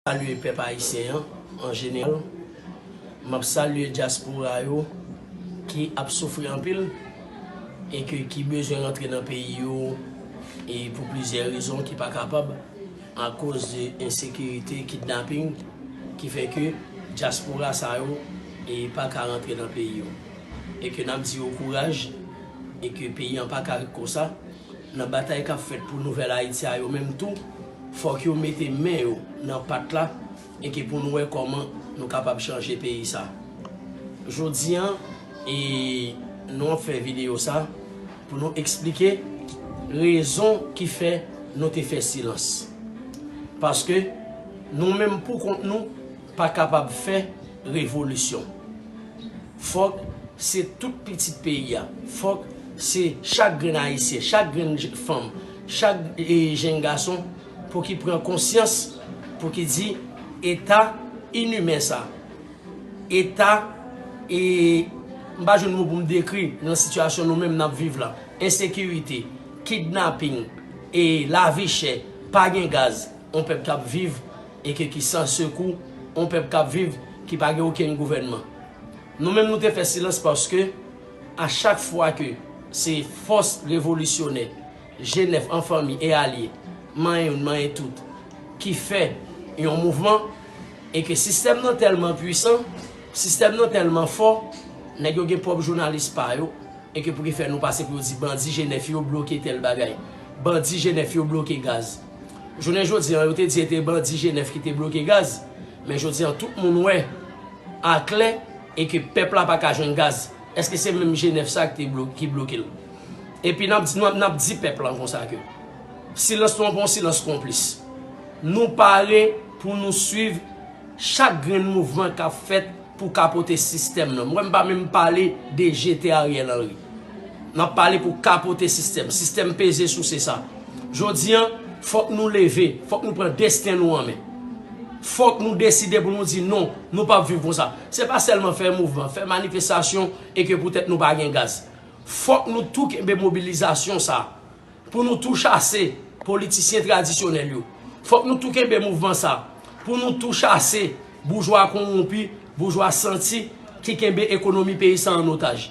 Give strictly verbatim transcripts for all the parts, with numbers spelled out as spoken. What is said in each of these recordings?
salye pèp ayisyen an, an jeneral. M ap salye dyaspora yo ki ap soufri anpil e ke, ki bezwen rantre nan peyi yo e pou plizyè rezon ki pa kapab akoz de ensekirite, kidnaping, ki fè ke dyaspora sa yo e pa ka rantre nan peyi yo. E ke n ap di yo kouraj e ke peyi an pa ka ret konsa. Nan batay k ap fèt pou nouvèl Ayiti a, yo menm tou, fòk yo mete men yo nan pat la e ke pou nou wè kòman nou kapab chanje peyi sa. Jodi an, e nou ap fè videyo sa pou nou eksplike rezon ki fè nou te fè silans. Paske nou menm pou kont nou pa kapab fè revolisyon. Fòk se tout pitit peyi a. Fòk se chak grenn ayisyen, chak grenn j- fanm, chak e, jenn gason pou ki pran konsyans, pou ki di eta inimen sa, eta e m pa jwenn mo pou m dekri nan sitiyasyon nou menm n ap viv la. Ensekirite, kidnaping, e lavi chè, pa gen gaz, yon pèp k ap viv e ke ki san sekou, yon pèp k ap viv ki pa gen okenn gouvènman. Nou menm nou te fè silans paske a chak fwa ke se fòs revolisyonè, G nèf an fanmi e alye, manyen youn, manyen tout, ki fè yon mouvman e ke sistèm nan tèlman pwisan, sistèm nan tèlman fò, nèg yo gen pwòp jounalis pa yo, e ke pou ki fè nou pase pou yo di bandi G nèf yo bloke tèl bagay, bandi G nèf yo bloke gaz. Jounen jodi an, yo te di e te bandi G nèf ki te bloke gaz, men jodi an tout moun wè aklè e ke pèp la pa ka jwenn gaz. Èske se menm G nèf sa ki te blo- ki bloke l? Epi n ap di, n ap, n ap di pèp lan konsa ke silans nou an pa yon silans konplis. Nou pare pou nou swiv chak grenn mouvman k ap fèt pou kapote sistèm nan. Mwen m pa menm pale de jete Ariel Henry. N ap pale pou kapote sistèm. Sistèm peze souse sa. Jodi an, fòk nou leve, fòk nou pran desten nou an men. Fòk nou deside pou nou di non, nou p ap viv konsa. Se pa sèlman fè mouvman, fè manifestasyon e ke poutèt nou pa gen gaz. Fòk nou tou kenbe mobilizasyon sa pou nou tou chase politisyen tradisyonèl yo. Fòk nou tou kenbe mouvman sa pou nou tou chase boujwa kowonpi, boujwa santi ki kenbe ekonomi peyi sa an otaj.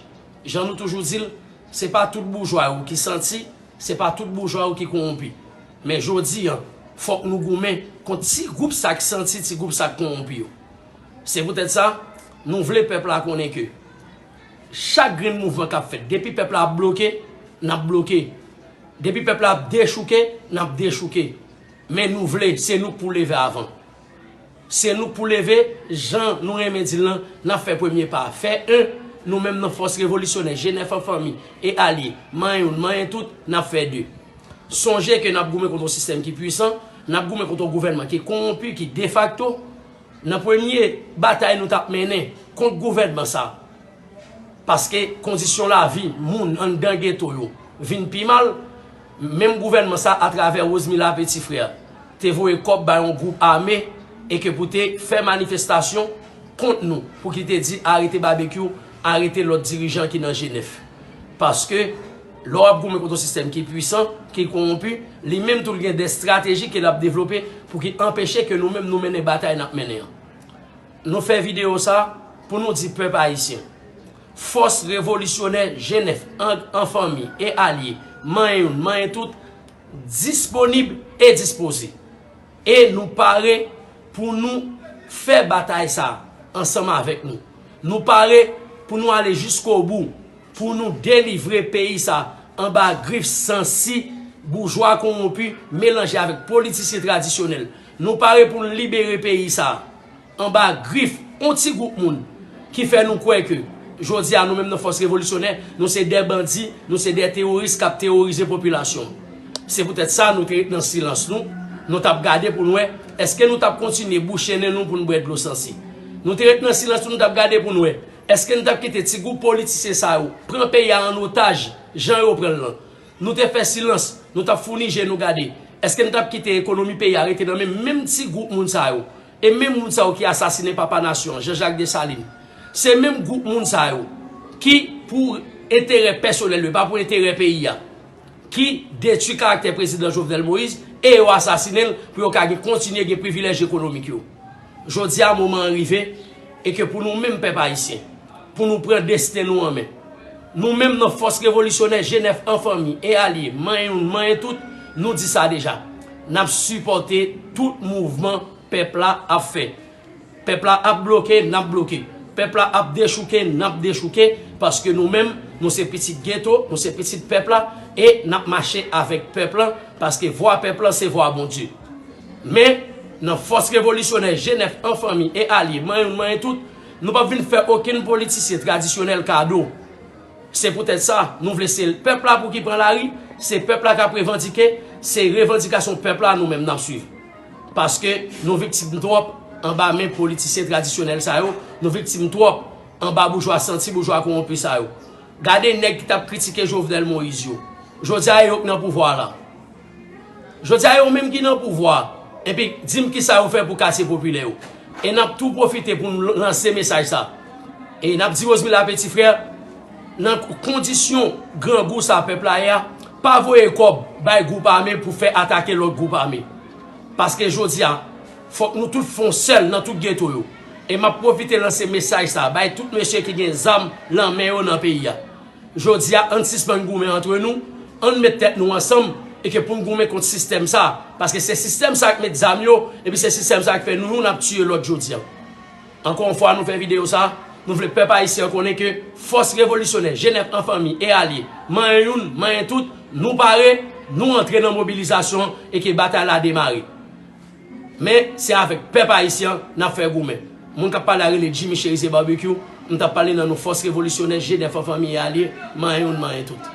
Jan nou toujou di l, se pa tout boujwa yo ki santi, se pa tout boujwa yo ki kowonpi. Men jodi an, fòk nou goumen kont ti gwoup sa k santi, ti gwoup sa k kowonpi yo. Se poutèt sa, nou vle pèp la konnen ke chak grenn mouvman k ap fèt, depi pèp la ap bloke, n ap bloke. Depi pèp la ap dechouke, n ap dechouke. Men nou vle, se nou k pou leve avan. Se nou k pou leve, jan nou renmen di l lan, n ap fè premye pa. Fè en, nou menm nan fòs revolisyonè, G nèf an fanmi, e alye, manyen youn, manyen tout, n ap fè de. Sonje ke n ap goumen kont yon sistèm ki pwisan, n ap goumen kont yon gouvènman ki kowonpi, ki defakto. Nan premye batay nou t ap mennen kont gouvènman sa, paske kondisyon lavi moun anndan geto yo vin pi mal, menm gouvènman sa, atravè Rosemila Petit Frère, te voye kòb bay yon gwoup ame e ke pou te fè manifestasyon kont nou, pou ki te di arete Babekyou, arete lòt dirijan ki nan G nèf. Paske lè w ap goumen kont yon sistèm ki pwisan, ki kowonpi, li menm tou l gen de estrateji ke l ap devlope pou ki anpeche ke nou menm nou mennen batay n ap mennen an. Nou fè videyo sa pou nou di pèp ayisyen, fòs revolisyonè G nèf an, an fanmi e alye, manyen youn, manyen tout, disponib e dispoze. E nou pare pou nou fè batay sa ansanm avèk nou. Nou pare pou nou ale jiskobou, pou nou delivre peyi sa anba grif sansi boujwa kowonpi melanje avèk politisyen tradisyonèl. Nou pare pou n libere peyi sa anba grif yon ti gwoup moun ki fè nou kwè ke jodi a nou menm nan fòs revolisyonè, nou se de bandi, nou se de teworis k ap teworize popilasyon. Se poutèt sa nou te ret nan silans nou, nou t ap gade pou n wè èske nou t ap kontinye bouche nen nou pou n bwè dlo sansi. Nou te ret nan silans nou, nou t ap gade pou n wè èske n t ap kite ti gwoup politisyen sa yo pran peyi a an otaj jan yo pran l lan. Nou te fè silans, nou t ap founi je nou gade èske n t ap kite ekonomi peyi a rete nan men menm ti gwoup moun sa yo. E menm moun sa yo ki asasinen papa nasyon an, Jean Jacques Dessalines, se menm gwoup moun sa yo ki, pou enterè pèsonèl yo, pa pou enterè peyi a, ki detwi karaktè prezidan Jovenel Moïse e yo asasinen l pou yo ka gen kontinye gen privilèj ekonomik yo. Jodi a, moman an rive e ke pou nou menm pèp ayisyen, pou nou pran desten nou an men. Nou menm nan Fòs Revolisyonè G nèf an fanmi e alye, manyen youn, manyen tout, nou di sa deja. N ap sipòte tout mouvman pèp la ap fè. Pèp la ap bloke, n ap bloke. Pèp la ap dechouke, n ap dechouke, paske nou menm, nou se pitit geto, nou se pitit pèp la, e n ap mache avèk pèp la, paske vwa pèp la se vwa Bondye. Men, nan Fòs Revolisyonè G nèf an fanmi e alye, manyen youn, manyen tout, nou p ap vin fè okenn politisyen tradisyonèl kado. Se poutèt sa, nou vle se pèp la pou ki pran lari, se pèp la k ap revandike, se revandikasyon pèp la nou menm n ap swiv. Paske nou viktim twòp anba men politisyen tradisyonèl sa yo, nou viktim twòp anba boujwa santi, boujwa kowonpi sa yo. Gade nèg ki t ap kritike Jovenel Moïse yo. Jodi a, e yo k nan pouvwa la. Jodi a, yo menm ki nan pouvwa, epi di m kisa yo fè pou katye popilè yo. E n ap tou pwofite pou n lanse mesaj sa. E n ap di Rosemila Petit Frère, nan kondisyon grangou sa pèp la ye a, pa voye kòb bay gwoup ame pou fè atake lòt gwoup ame. Paske jodi a, fòk nou tout fè yon sèl nan tout geto yo. E m ap pwofite lanse mesaj sa bay tout mesye ki gen zam nan men yo nan peyi a. Jodi a, ann sispann goumen antre nou, ann met tèt nou ansanm, e ke pou n goumen kont sistèm sa, paske se sistèm sa k met zam yo, epi se sistèm sa k fè nou youn ap tiye lòt jodi a. Ankò yon fwa, nou fè videyo sa, nou vle pèp ayisyen an konnen ke Fòs Revolisyonè G nèf an fanmi e alye, manyen youn, manyen tout, nou pare, nou antre nan mobilizasyon an e ke batay la demare. Men, se avèk pèp ayisyen an n ap fè goumen. Moun k ap pale a rele Jimmy Cherizier Barbecue, m t ap pale nan non Fòs Revolisyonè G nèf an fanmi e alye, manyen youn, manyen tout.